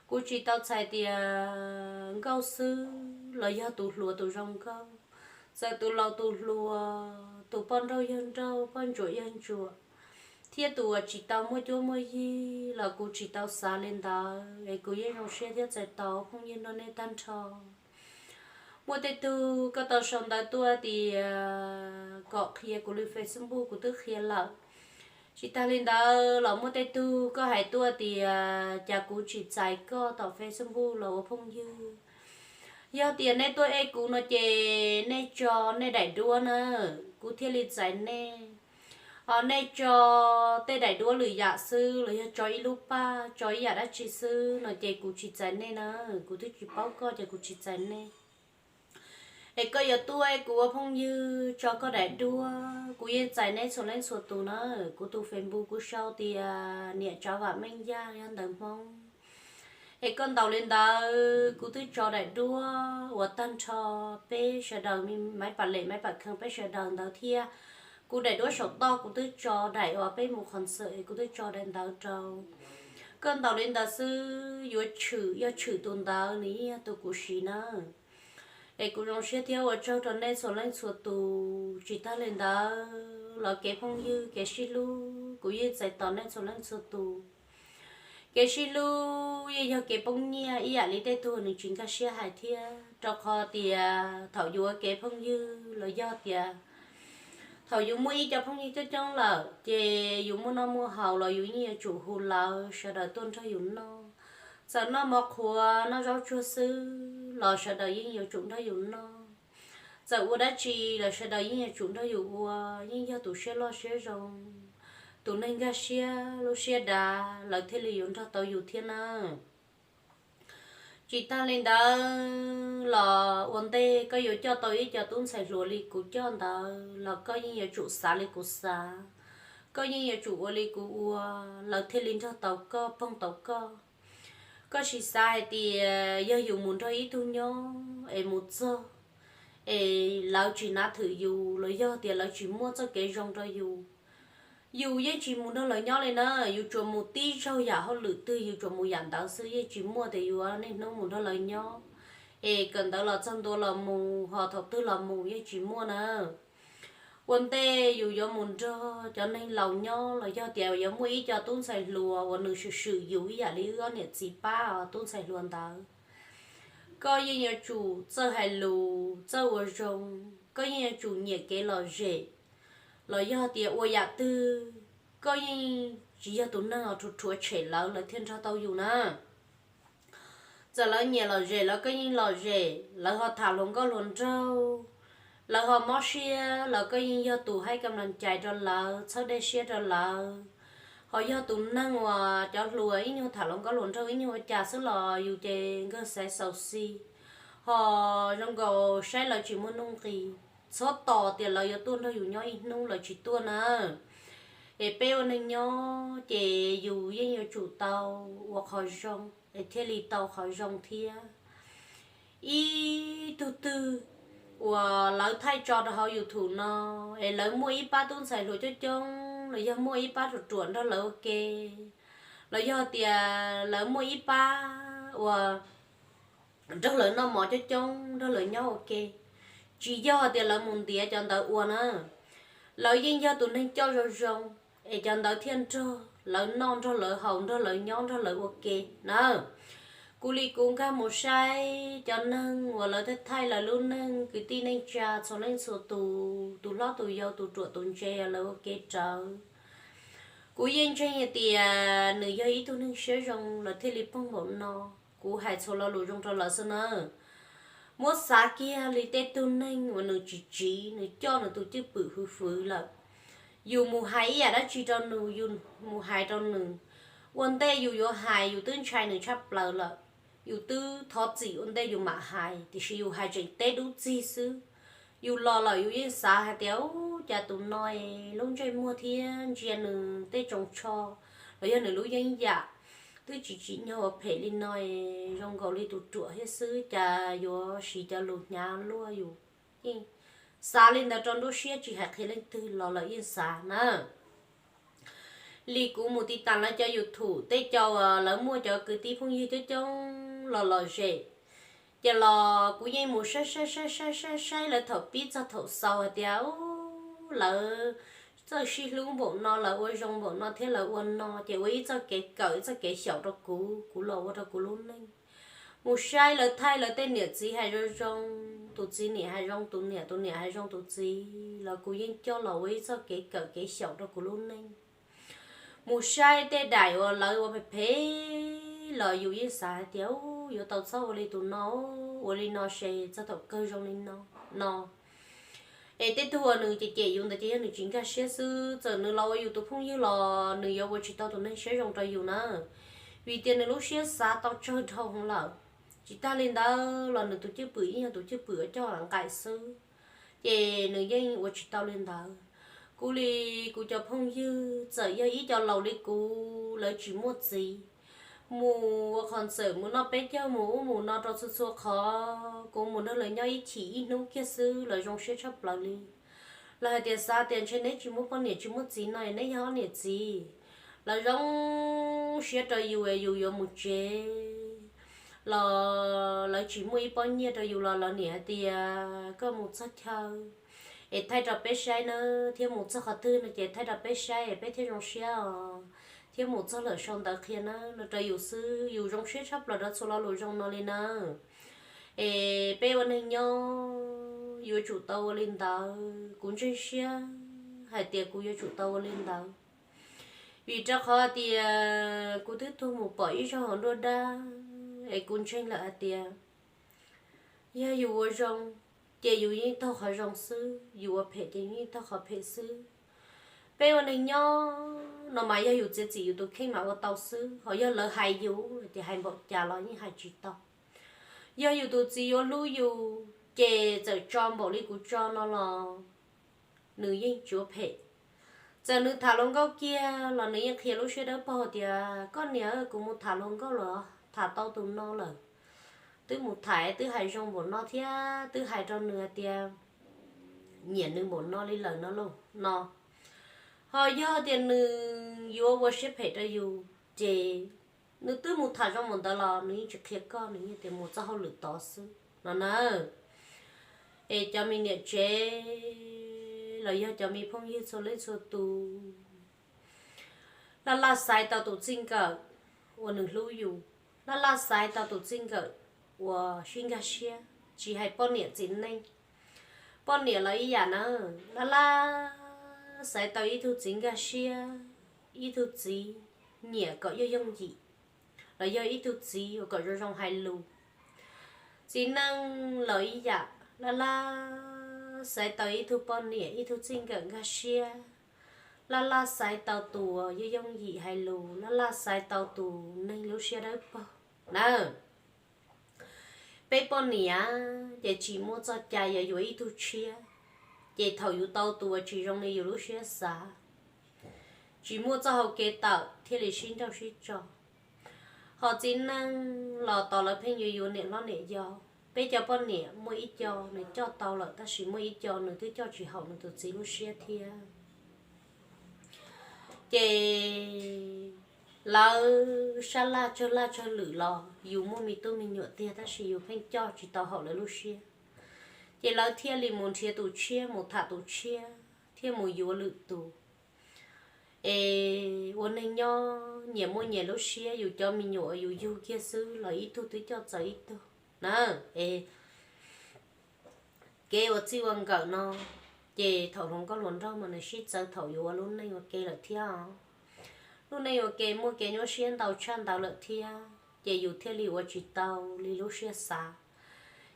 Kuv tsis tau txhais tias nkauj xwb los yog tus hluas tus zoo nkauj, txawm tus laus tus hluas, tus poj nrauj yawg nrauj, poj ntsuam yawg ntsuam, thiab tus uas tsis tau muaj cuab muaj yig los kuv tsis tau xav li ntawd, es kuv yeej zoo siab thiab txais tos phooj ywg nrog nej tag nrho. Muaj tej tug koj tau sau ntawv tuaj tias kom qhia kuv li Facebook, kuv twb qhia lawm. Tsis tag li ntawd los muaj tej tug koj hais tuaj tias cas kuv tsis txais koj tom Facebook los ua phooj ywg. Yog tias nej tuaj ej kuv no ces nej tso nej daim duab na, kuv thiaj li txais nej. Ho nej tso tej daim duab lwm yam xwb los yog tso ib lub paj, tso ib yam dab tsi xwb no ces kuv tsis txais nej na, kuv twb tsis paub koj ces kuv tsis txais nej. Es koj yuav tuaj ej kuv ua phooj ywg, tso koj daim duab, kuv yeej txais nej txhua leej txhua tus na. Kuv tus Facebook kuv sau tias niam Tsav Vam Meej Yaj, yog ntawv Hmoob. Es koj ntaus li ntawd, kuv twb tso daim duab uas tag nrho peb sawv daws, Maiv Pam Lem, Maiv Pam Khees, peb sawv daws ntawd thiab. Kuv daim duab saum toj kuv twb tso, daim uas peb mus concert es kuv twb tso daim ntawd rau. Koj ntaus li ntawd xwb, yuav tshwm, yog tshwm tus ntawd nws yeej yog tus kuv siv na. Es kuv zoo siab thiab ua tsaug rau nej txhua leej txhua tus. Tsis tag li ntawd los kev phooj ywg, kev sib hlub, kuv yeej txais tos nej txhua leej txhua tus. Kev sib hlub yeej yog kev poob nyiaj ib yam li tej tug nws tsis nkag siab hais thiab, rau qhov tias thaum yus ua kev phooj ywg los yog tias thaum yus muaj ib co phooj ywg coob coob lawm ces yus muaj noj muaj haus los yus yeej yuav tsum hu lawv sawv daws tuaj nrog yus noj. Txawm noj mov qhuav noj zaub tsuag xwb los sawv daws yeej yuav tsum nrog yus noj. Txawm ua dab tsi los sawv daws yeej yuav tsum nrog yus ua, yeej yog tus siab loj siab zoo, tus neeg nkag siab lub siab dav lawv thiaj li yuav nrog tau yus thiab na. Tsis tag li ntawd los ua ntej koj yuav coj tau ib co tub ntxhais hluas li kuv coj ntawd los koj yeej yuav tsum xav li kuv xav, koj yeej yuav tsum ua li kuv ua, lawv thiaj li nrog tau koj, poob tau koj. Koj sim xav hais tias yog yus mus nrog ib tug nyob es mus txog es lawv tsis nav thwm yus los yog tias lawv tsis muaj txoj kev zoo rau yus, yus yeej tsis mus nrog lawv nyob li na. Yus tsuas mus tib zaug yam hauj lwm twg, yus tsuas mus yam ntawd xwb, yeej tsis muaj tias yus niaj hnub mus nrog lawv nyob, es kawm ntawv los txog ntua los mus, ho thaum twg los mus yeej tsis muaj na. Ua ntej yus yuav mus nrog cov neeg laus nyob los yog tias yuav muaj ib co tub ntxhais hluas uas nws swm swm yus ib yam li wb ob niam txiv pab tub ntxhais hluas ntawd, koj yeej yuav tsum txawj hais lus, txawj ua zoo, koj yeej yuav tsum nyiam kev lom zem, los yog tias ua yam twg koj yeej tsis yog tus neeg uas rhuav rhuav tshem lawv, lawv thiaj nrog tau yus na. Txawm lawv nyiam lom zem los koj yeej lom zem, lawv ho tham hluas nkauj hluas nraug, lawv ho mob siab los koj yeej yog tus hais kam lam cais rau lawv, txhawb dej siab rau lawv. Ho yog tus neeg uas cov hluas ib nyuag tham hluas nkauj hluas nraug ib nyuag ua cas xwb los yus ces nkawg xaiv xaus xi, ho zoo nkaus saib lawv tsis muaj nuj nqis. Txhob tos tias lawv yuav tuaj nrog yus nyob ib hnub, lawv tsis tuaj na. Es peb ua neeg nyob ces yus yeej yuav tsum tau ua qhov zoo es thiaj li tau qhov zoo thiab. Ib tug twg uas lawv thaij tso rau hauv YouTube no es lawv muaj ib pab tub ntxhais hluas coob coob los yog muaj ib pab ruam ruam nrog lawv ua ke, los yog tias lawv muaj ib pab uas nrog lawv noj mov coob coob, nrog lawv nyob ua ke, tsis yog tias lawv mus ntiav cov ntawd ua na. Lawv yeej yog tus neeg coj zoo zoo es cov ntawd thiaj nrog lawv noj, nrog lawv haus, nrog lawv nyob, nrog lawv ua ke na. Kuv li kuv nkag mus saib cov neeg uas lawv thaij thaij lawv lub neej, kwv tij neej tsa txhua leej txhua tus, tus hlob tus yau, tus ruam tus ntse, lawv ua ke rawv. Kuv yeej ntseeg hais tias nws yog ib tug neeg siab zoo lawv thiaj li poob npaum no. Kuv hais txhua lo lus zoo rau lawv xwb na. Muab xav kiag li tej tug neeg uas nws tsis tsiv, nws coj nws tus cwj pwm hwv fwv lawm, yus mus hais ib yam dab tsi rau nws, yus mus hais rau nws, Ua ntej yus yuav hais yus twb ntshai nws tshaj plaws lawm, yus twb thov txim ua ntej yus mam hais, tiam sis yus hais tseem teb dub txig xwb. Yus los lawm yus yeej xav hais tias ub, cas tus no lub ntsej muag thiab ntsia nws tej tsoos tsho los yog nws lub yeeb yam twb tsis tsim nyog ua phem li no, zoo nkaus li tus ruam thiab xwb, cas yuav siv cov lus hnyav luaj. Yus yeej xav li ntawd rau nruab siab tsis hais qhia leej twg los lawm yeej xav na. Li kuv mus tiv tas lawv cov YouTube, tej cov uas lawv muaj cov kwv tij phooj ywg coob coob los lom zem, ces los kuv yeej mus saib saib saib saib saib saib lawv thaum pib txog thaum xaus hais tias ub, lawv txawj sib hlub npaum no, lawv ua zoo npaum no thiab lawv ua no ces ua ib txoj kev kawm ib txoj kev xyaum rau kuv, kuv los ua rau kuv lub neej. Mus saib lawv thaij lawv tej niam txiv hais zoo zoo, tus txiv niam hais zoo tus niam, tus niam hais zoo tus txiv los kuv yeej coj los ua ib txoj kev kawm kev xyaum rau kuv lub neej. Mus saib tej daim uas lawv ua phem phem los yus yeej xav hais tias ub, yuav tau txhob ua li tus no, ua li no ces txog thaum kawg zoo li no no. Es tej tug uas nws cem cem yus ntawd ces yog nws tsis nkag siab xwb, txawm nws los ua yus tus phooj ywg los nws yuav ua tsis tau tus neeg siab zoo rau yus na, vim tias nws lub siab xav tau tsawg dhau heev lawm. Tsis tag li ntawd los nws tus cwj pwm ib yog tus cwj pwm uas coj nqaim xwb, ces nws yeej ua tsis tau li ntawd. Kuv li kuv cov phooj ywg txawm yog ib co laus li kuv, lawv tsis muaj txiv, mus ua qhov ntxawm mus noj peb caug mus ub mus no rau txhua txhua qhov, kuv mus nrog lawv nyob ib chim ib hnub kiag xwb lawv zoo siab tshaj plaws li. Lawv hais tias xav tias ntshe neb tsis muaj poj niam tsis muaj txiv no neb yog ob niam txiv. Lawv zoo siab rau yus es yus yuav mus tsev los lawv tsis muaj ib pob nyiaj rau yus los lawv niam hais tias koj mus txog chaw es thaij rau peb saib na, thiab mus txog qhov twg no ces thaij rau peb saib es peb thiaj zoo siab os, thiab mus txog lawm sau ntawv qhia na no rau yus xwb. Yus zoo siab tshaj plaws rau txhua lo lus zoo no li na. Es peb ua neeg nyob yuav tsum tau ua li ntawd. Kuv ntseeg siab hais tias kuv yuav tsum tau ua li ntawd, vim rau qhov tias kuv twb tuag mus pom ib zaug hauv nruab dab, es kuv ntseeg lawm hais tias yog yus ua zoo ces yus yeej taug qhov zoo xwb, yus ua phem ces yus yeej taug qhov phem xwb. Peb ua neeg nyob no mas yog yus txiav txim yus tus kheej mas ua tau xwb, ho yog lawv hais yus tias hais npaum cas los yeej hais tsis tau. Yog yus tus txiv yuav hlub yus ces txawm tso npaum li kuv tso no los nws yeej tsis ua phem. Txawm nws tham hluas nkauj kiag los nws yeej qhia lub siab dawb paug tias koj niam, kuv mus tham hluas nkauj los tham tau tus no lawm, twb mus tham twb hais zoo npaum no thiab twb hais rau nws hais tias nyiam nws npaum no li lawm no lauj no. Ho yog tias nws yuav ua siab phem rau yus ces nws twb mus tham zoo npaum ntawd los nws yeej tsis qhia koj, nws yeej tias mus txoj hauj lwm tod xwb no na. Es cov me niam tsev los yog cov me phooj ywg txhua leej txhua tus, laj laj xaiv tau tus txij nkawm uas nws hlub yus, laj laj xaiv tau tus txij nkawm uas sib nkag siab, tsis hais poj niam txiv neej, poj niam los ib yam na, laj laj xaiv tau ib tug txiv nkag siab, ib tug txiv nyiam kom yooj yooj yim, los yog ib tug txiv uas kom zoo zoo hais lus. Txiv neej los ib yam, laj laj xaiv tau ib tug poj niam ib tug txij nkawm nkag siab, laj laj xaiv tau tus uas yooj yooj yim hais lus, laj laj xaiv tau tus neeg lub siab dawb paug na. Peb poj niam ces tsis muaj txoj cai yuav yuav ib tug tshiab, ces thaum yus tau tus uas tsis zoo li yus lub siab xav, tsis muaj txoj hau kev tawm thiaj li sib nrauj sib tso. Ho txiv neej los tos lawv pheej yuav yuav niam hlob niam yau. Peb cov poj niam muaj ib co nws coj tau lawm tab sis muaj ib co nws twb coj tsis haum nws tus txiv lub siab thiab. Ces lawv sab laj tsawg laj tsawg lwm los yus muaj me tub me nyuam tiag tab sis yus pheej coj tsis tau haum lawv lub siab, ces lawv thiaj li mus nrhiav tus tshiab, mus tham tus tshiab thiab mus yuav lwm tus. Es ua neeg nyob nyias muaj nyias lub siab, yus cov me nyuam yus yug kiag xwb los ib tug twb coj txawv ib tug na. Es kev ua txij ua nkawm no ces thaum hluas nkauj hluas nraug mas nws sib txawv thaum yus ua lub neej ua ke lawm thiab os. Lub neej ua ke muaj kev nyuaj siab ntau tshaj ntawd lawm thiab ces yus thiaj li ua tsis tau li lub siab xav,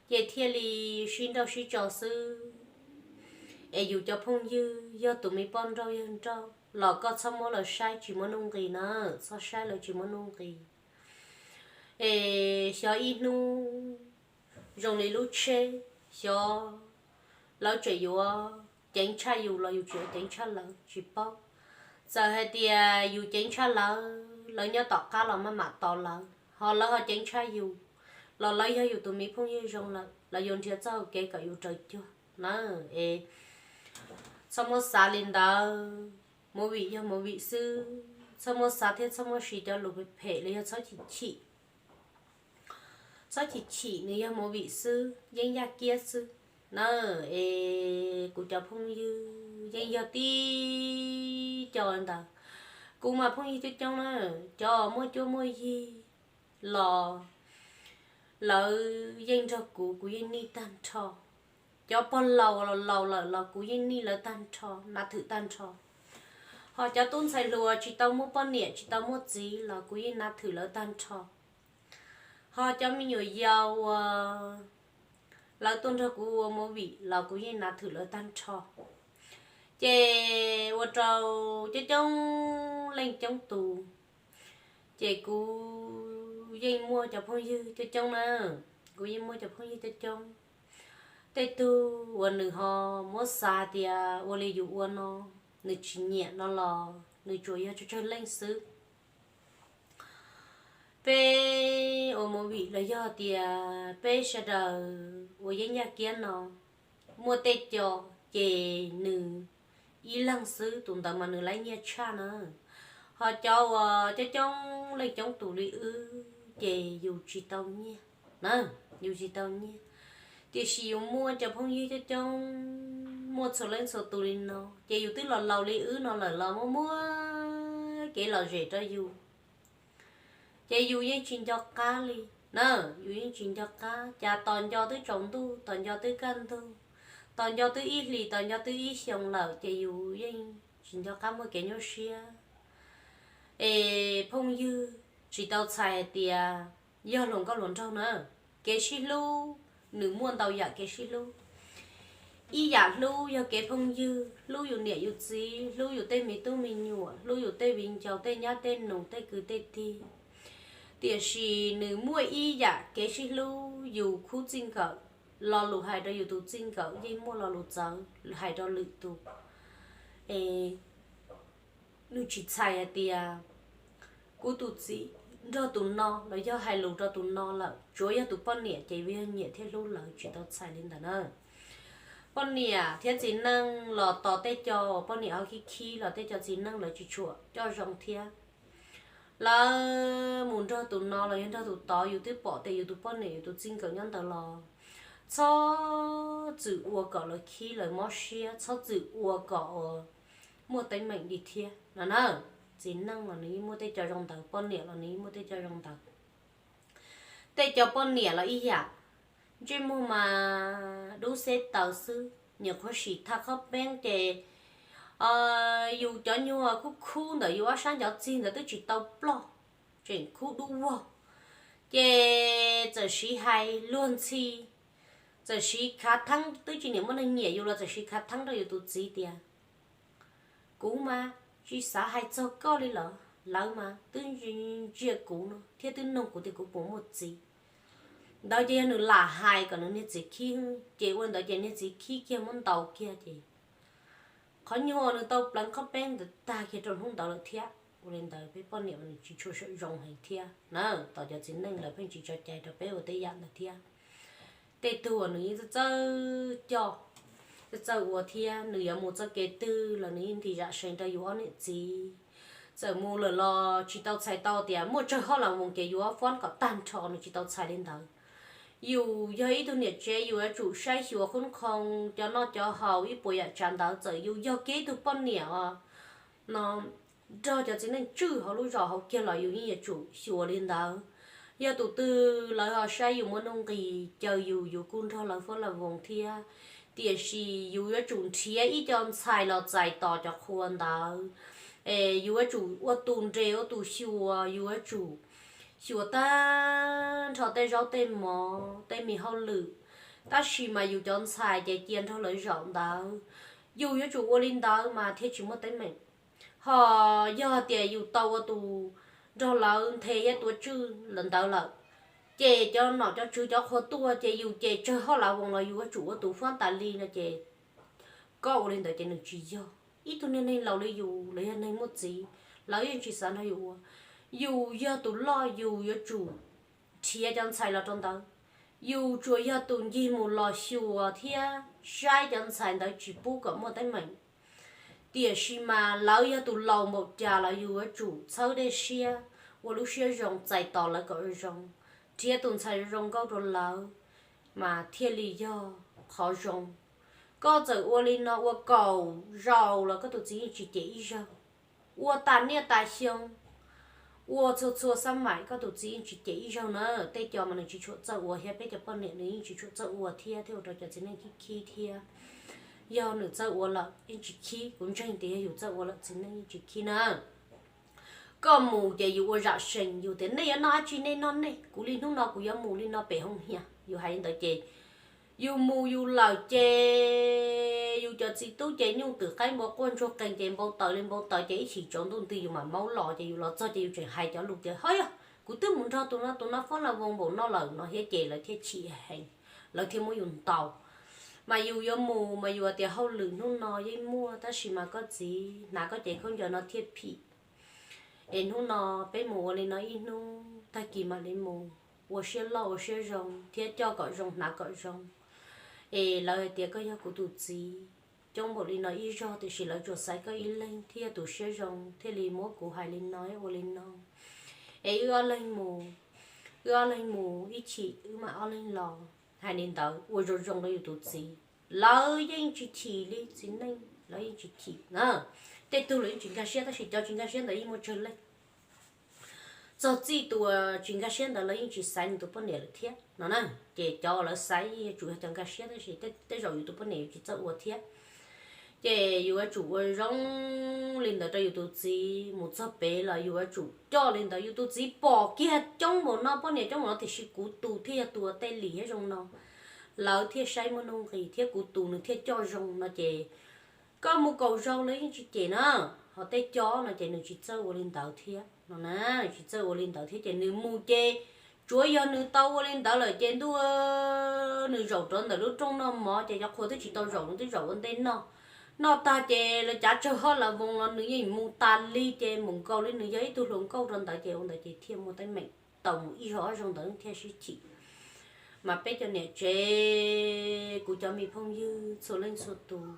ces thiaj li sib nrauj sib tso xwb. Es yus cov phooj ywg yog tus me poj nrauj yawg nrauj los koj txhob muab lawv saib tsis muaj nuj nqis na, txhob saib lawv tsis muaj nuj nqis. Es xyov ib hnub zoo li lub tsheb, xyov lawv tseem yuav ceev tshaj yus los yus tseem yuav ceev tshaj lawv tsis paub. Txawm hais tias yus ceev tshaj lawv, lawv nyob tom qab los maj mam tos lawv, ho lawv ho ceev tshaj yus, los lawv yog yus tus me phooj ywg zoo lawm, lawv yuav nrhiav txoj hau kev kom yus raws cuag na. Es txhob muab xav li ntawd, movie yog movie xwb, txhob muab xav thiab txhob muab siv cov lus phem los yog txhob chim chim. Txhob chim chim, nws yog movie xwb, yeeb yaj kiab xwb na. Es kuv cov phooj ywg yeej yog tib co ntawd. Kuv mas phooj ywg coob coob na, cov muaj cuab muaj yig los lawv yeej nrog kuv, kuv yeej nij tag nrho. Cov pog laus los laus lawm los kuv yeej nij lawv tag nrho, nav thwm tag nrho. Ho cov tub ntxhais hluas tsis tau muaj poj niam tsis tau muaj txiv los kuv yeej nav thwm lawv tag nrho. Ho cov me nyuam yaus uas lawv tuaj nrog kuv ua movie los kuv yeej nav thwm lawv tag nrho. Ces ua rau coob coob leej coob tus, ces kuv yeej muaj cov phooj ywg coob coob na, kuv yeej muaj cov phooj ywg coob coob. Tej tug uas nws ho muab xav tias ua li yus ua no, nws tsis nyiam no los nws tsuas yog tsawg tsawg leej xwb. Peb ua movie los yog tias peb sawv daws ua yeeb yaj kiab no, muaj tej co ces nws ib leeg xwb, tus ntawd mas nws laib nyiaj tshaj na. Ho cov uas coob coob leej coob tus li wb ces yus tsis tau nyiaj na, yus tsis tau nyiaj. Tiam sis yus muaj cov phooj ywg coob coob, muaj txhua leej txhua tus li no ces yus twb los laus li wb no lawm los muaj muaj kev lom zem rau yus. Ces yus yeej tsis nco qab li na, yus yeej tsis nco qab. Cas tos nco twb tsaus ntuj, tos nco twb kaj ntug, tos nco twb ib hlis, tos nco twb ib xyoos lawm ces yus yeej tsis nco qab muaj kev nyuaj siab. Es phooj ywg tsis tau txhais hais tias yog hluas nkauj hluas nraug na, kev sib hlub nws muaj ntau yam kev sib hlub. Ib yam hlub yog kev phooj ywg, hlub yus niam yus txiv, hlub yus tej me tub me nyuam, hlub yus tej viv ncaus tej nyab tej nus tej kwv tej tij. Tiam sis nws muaj ib yam kev sib hlub yus khub txij nkawm, lo lus hais rau yus tus txij nkawm yeej muaj lo lus txawv hais rau lwm tus. Es nws tsis txhais hais tias kuv tus txiv nrog tus no los yog hais lus rau tus no lawm, tsuav yog tus poj niam ces yog nyiam thiab hlub lawv, tsis tau txhais li ntawd na. Poj niam thiab txiv neej los tos tej co poj niam ho khib khib los tej co txiv neej lawv tsis tshua coj zoo thiab. Lawv mus nrog tus no los yog nrog tus tod, yus twb pom tias yus tus poj niam yus tus txij nkawm nyob ntawd los txhob txwm ua kom lawv khib lawv mob siab, txhob txwm ua kom uas muaj teeb meem li thiab no na. Txiv neej los nws yeej muaj tej co zoo ntawd, poj niam los nws yeej muaj tej co zoo ntawd. Tej co poj niam los ib yam, ntsej muag mas dub xeb taws xwb, nyuam qhuav sim thaj khob peeb ces yus cov nyuag khub khub ntawm yus ob sab ncov txig ntawd twb tsis tau ploj, tseem khub dub vog. Ces txawm siv hais luag ntxhi, txawm siv khav theeb, twb tsis niam muaj neeg nyiam yus los txawm siv khav theeb rau yus tus txiv tias kuv mas tsis xav hais txog koj li lawm, lawv mas twb ntsia kuv no thiab twb nug kuv tias kuv puas muaj txiv. Ntawd ces yog nws lam hais kom nws niag txiv khib, ces ua ntawd ces niag txiv khib kiag muab ntaus kiag ces qhov nyuag nws tau pleev khob peeb ntawd tag kiag rau hnub ntawd lawm thiab. Ua li ntawd peb poj niam nws tsis tshua zoo heev thiab na, tos cov txiv neej lawv pheej tsis tso cai rau peb ua tej yam ntawd thiab. Tej tug uas nws yeej txawj txawj coj, txawj txawj ua thiab, nws yuav mus txoj kev twg los nws yeej ntim zam seev rau yus ob niam txiv. Txawm mus lawm los tsis tau txhais tau tias muaj tsawg hauj lwm voos ces yus ob fob kom tag nrho, nws tsis tau txhais li ntawd. Yus yog ib tug niam tsev yus yuav tsum saib xyuas khoob khoo cov noj cov haus ib puas yam tsav ntawd, txawm yus yog kiag ib tug poj niam os no nrog cov txiv neej tswj hauv lub zos hauv kiag los yus yeej yuav tsum xyuas li ntawd. Yog tus twg lawv ho saib yus muaj nuj nqis caw yus, yus kuj nrog lawv fob lawv voos thiab. Tiam sis yus yuav tsum nrhiav ib co ntxhais los txais tos cov qhua ntawd. Es yus yuav tsum ua tus nres ua tus xyuas, yus yuav tsum xyuas tag nrho tej zaub tej mov tej me hauj lwm. Tab sis mas yus cov ntxhais ces cia nrog lawv zaum ntawd. Yus yuav tsum ua li ntawd mas thiaj tsis muaj teeb meem. Ho yog tias yus tau ua tus nrog lawv nthe thiab tuav tswj ntawd lawm, ces cov nom cov tswv cov qhua tuaj ces yus ces tsawg hauj lwm voos los yus yuav tsum ua tus fab tas li no ces koj ua li ntawd ces nws tsis yog. Ib tug niag neeg laus li yus los yog neeg muaj txiv, lawv yeej tsis xav nrog yus ua. Yus yog tus loj yus yuav tsum nrhiav cov ntxhais los rau ntawd. Yus tsuas yog tus ncig mus los xyuas thiab saib cov ntxhais ntawd tsis pub kom muaj teeb meem. Tiam sis mas lawv yog tus laus npaum cas los yus yuav tsum txhawb dej siab, ua lub siab zoo txais tos lawv kom zoo, nrhiav tus ntxhais zoo nkauj rau lawv, mas thiaj li yog qhov zoo. Koj txawm ua li no ua kaum zaus los koj tus txiv yeej tsis cem ib zaug. Ua tas niaj tas xyoo, ua txhua txhua xab maim koj tus txiv yeej tsis cem ib zaug na. Tej co mas nws tsis tshua txawj ua thiab peb cov poj niam nws yeej tsis tshua txawj ua thiab, thiaj ua rau cov txiv neej khib khib thiab. Yog nws txawj ua lawm yeej tsis khib, kuv ntseeg tias yog yus txawj ua lawm txiv neej yeej tsis khib na. Koj mus ces yus ua zam sees, yus tias nej yuav noj dab tsi nej noj nej, kuv li hnub no kuv yuav mus li no pem hoo hias, yus hais li ntawd ces yus mus yus lawm ces yus cov txiv tub ces nyuj twm qaib npua quaj ntsuag qees ces npau taws li npau taws ces ib chim tsaus ntuj nti yus mam maub los ces yus los txog ces yus tseem hais cov lus tias ho yog kuv twb mus nrog tus no tus no foob las voos npaum no lawm no thiab ces lawv thiaj chim heev, lawv thiaj muab yus ntaus. Mas yus yuav mus mas yus tias hauj lwm hnub no yeej muaj tab sis mas koj txiv hnav koj cev khaub ncaws no thiaj phim. Es hnub no peb mus ua li no ib hnub, tag kis mam li mus ua siab loj ua siab zoo thiab coj kom zoo hnav kom zoo. Es lawv hais tias koj yog kuv tus txiv coob npaum li no ib zaug tiam sis lawv tsuas xaiv koj ib leeg thiaj yog tus siab zoo thiaj li muab kuv hais li no ua li no. Es wb ob leeg mus, wb ob leeg mus ib chim wb mam ob leeg los. Hais li ntawd ua zoo zoo rau yus tus txiv, lawv yeej tsis chim li, txiv neej lawv yeej tsis chim na. Tej tug lawv yeej tsis nkag siab tab sis cov tsis nkag siab ntawd yeej muaj tsawg leej. Txog txij tus tsis nkag siab ntawd lawv yeej tsis xaiv nws tus poj niam lawm thiab no na. Ces cov lawv xaiv yeej yuav tsum yog cov nkag siab tab sis tej zaum yus tus poj niam yus tsis txawj ua thiab. Ces yus yuav tsum ua zoo li ntawd rau yus tus txiv, mus txog pem los yus yuav tsum coj li ntawd. Yus tus txiv pom kiag coob npaum no, poj niam coob npaum no tiam sis kuv tus thiaj yog tus ua tej lim thiab zoo no, lawv thiaj saib muaj nuj nqis thiab kuv tus nws thiaj coj zoo no ces koj mus kaum zaus lawv yeej tsis cem na. Ho tej co no ces nws tsis txawj ua li ntawd thiab no na, tsis txawj ua li ntawd thiab ces nws mus ces tsuav yog nws tau ua li ntawd lawm ces ntuj, nws zaum rau ntawm lub rooj noj mov ces cov qhua twb tsis tau zaum, nws twb zaum ua ntej noj. Noj tag ces lawv cav tsawg hauj lwm voos los nws yeej mus tas li ces mus nkaus li nws yog ib tug hluas nkauj rau ntawd ces ua ntawd ces thiaj muaj teeb meem tau mus ib zaug ob zaug ntawd thiaj sib chim. Mas peb cov niam tsev, kuv cov me phooj ywg txhua leej txhua tus,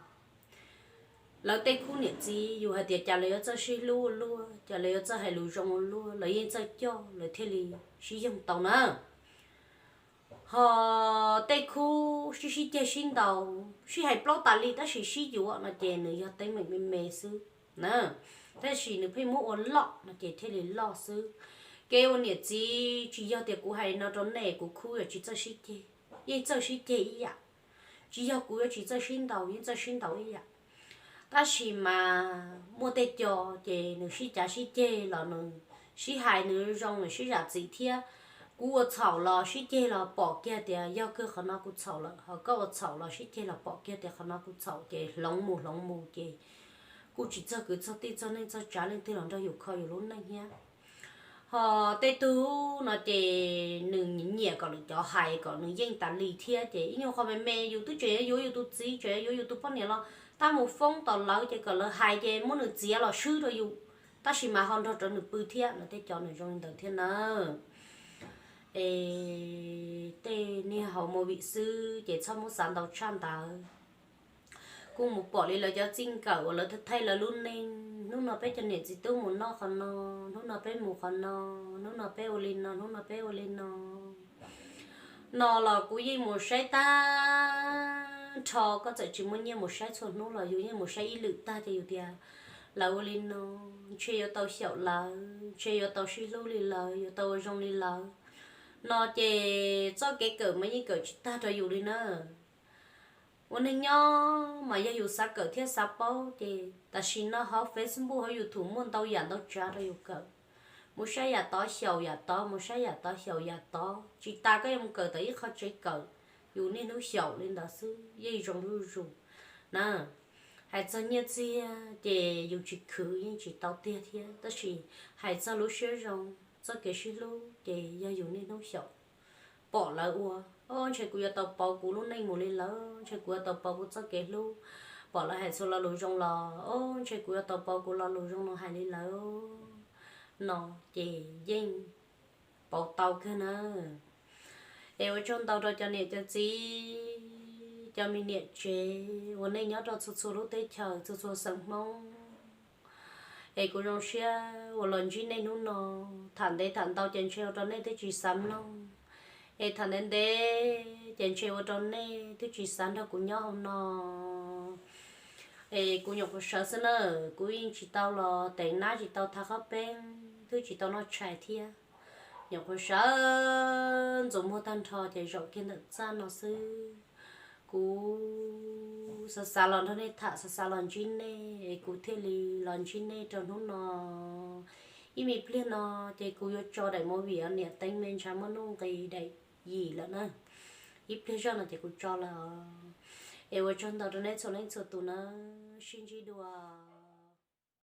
lawv tej khub niam txiv yus hais tias cas lawv yuav txawj sib hlub ua luaj, cas lawv yuav txawj hais lus zoo ua luaj, lawv yeej txawj coj lawv thiaj li sib yoog tau na. Ho tej khub sib sib ceg sib ntaus, sib hais plaub tas li tab sis sib yuav no ces nws yog teeb meem me me xwb na, tab sis nws pheej muab ua loj no ces thiaj li loj xwb. Kev ua niam txiv tsis yog tias kuv hais no rau nej kuv khub yuav tsis txawj sib ceg, yeej txawj sib ceg ib yam. Tsis yog kuv yuav tsis txawj sib ntaus, yeej txawj sib ntaus ib yam. Tab sis mas muaj tej co ces nws sib cav sib ceg los nws sib hais nws zoo, nws sib zam txim thiab. Kuv ua txhaum los sib ceg los pom kiag tias yog kawg qhov no kuv txhaum lawm, ho koj ua txhaum los sib ceg los pom kiag tias qhov no kuv txhaum ces hloov mus hloov mus ces kuj tsis txog kwv txog tij txog neej txog tsav leej twg los nrog yus kho yus lub neej thiab. Ho tej tug no ces nws nyiam kom lwm cov hais kom nws yeej tas li thiab ces ib nyuag qho me me yus twb tseem yuav yuav yus tus txiv tseem yuav yuav yus tus poj niam los tab mus foob tom lawv ces kom lawv hais ces muab nws txiav los swb rau yus, tab sis mas ho nrog rau nws pw thiab no, tej co nws zoo li ntawd thiab na. Es tej niag haus movie xwb ces txhob muab xav ntau tshaj ntawd. Kuj mus pom li lawv cov txij nkawm uas lawv thaij lawv lub neej, hnub no peb cov niam txiv tub mus noj qhov no, hnub no peb mus qhov no, hnub no peb ua li no, hnub no peb ua li no. No los kuv yeej mus saib tag nrho, koj txawm tsis muaj nyiaj mus saib txhua hnub los yus yeej mus saib ib lwm tag ces yus tias lawv ua li no, ntshe yuav tau xyaum lawv, ntshe yuav tau sib hlub li lawv, yuav tau ua zoo li lawv. No ces txoj kev kawm mas yeej kawm tsis tag rau yus li na. Ua neeg nyob mas yog yus xav kawm thiab xav paub ces tam sim no hauv Facebook hauv YouTube muaj ntau yam ntau tsav rau yus kawm. Mus saib yam tod xyaum yam tod, mus saib yam tod xyaum yam tod, tsis tas koj yuav mus kawm tom ib qho tsev kawm, yus niaj hnub xyaum li ntawd xwb yeej zoo zuj zus na. Hais txog nyiaj txiag ces yus tsis khwv yeej tsis tau tiag thiab, tab sis hais txog lub siab zoo, txoj kev sib hlub ces yog yus niaj hnub xyaum. Pom lawv ua, o, ntshe kuv yuav tau pauv kuv lub neej mus li lawm, ntshe kuv yuav tau pauv kuv txoj kev hlub. Pom lawv hais txhua lo lus zoo los, o, ntshe kuv yuav tau pauv kuv lo lus zoo no hais li lawm no, ces yeej pauv tau kawg na. Es ua tsaug ntau rau cov niam cov txiv, cov me niam tsev uas nej nyob rau txhua txhua lub teb chaws, txhua txhua xeem Hmoob. Es kuv zoo siab uas los ntsib nej hnub no. Tham ntev tham ntau ces ntshe ua rau nej twb tsis xav mloog, es tham ntev ntev ces ntshe ua rau nej twb tsis xav nrog kuv nyob hauv no. Es kuv nyuam qhuav sawv xwb na, kuv yeej tsis tau los teev nab tsis tau thav qhob peeb, twb tsis tau noj tshais thiab. Nyuam qhuav sawv ntxuav muag tag nrho ces zaum kiag ntawm txaj no xwb. Kuv xav xav los nrog nej tham, xav xav los ntsib nej, es kuv thiaj li los ntsib nej rau hnub no. Ib me pliag no ces kuv yuav tso daim movie niam teeb me ntshav muaj nuj nqis daim yim lawm na. Ib pliag zoj no ces kuv tso lawm. Es ua tsaug ntau rau nej txhua leej txhua tus na, sib ntsib dua.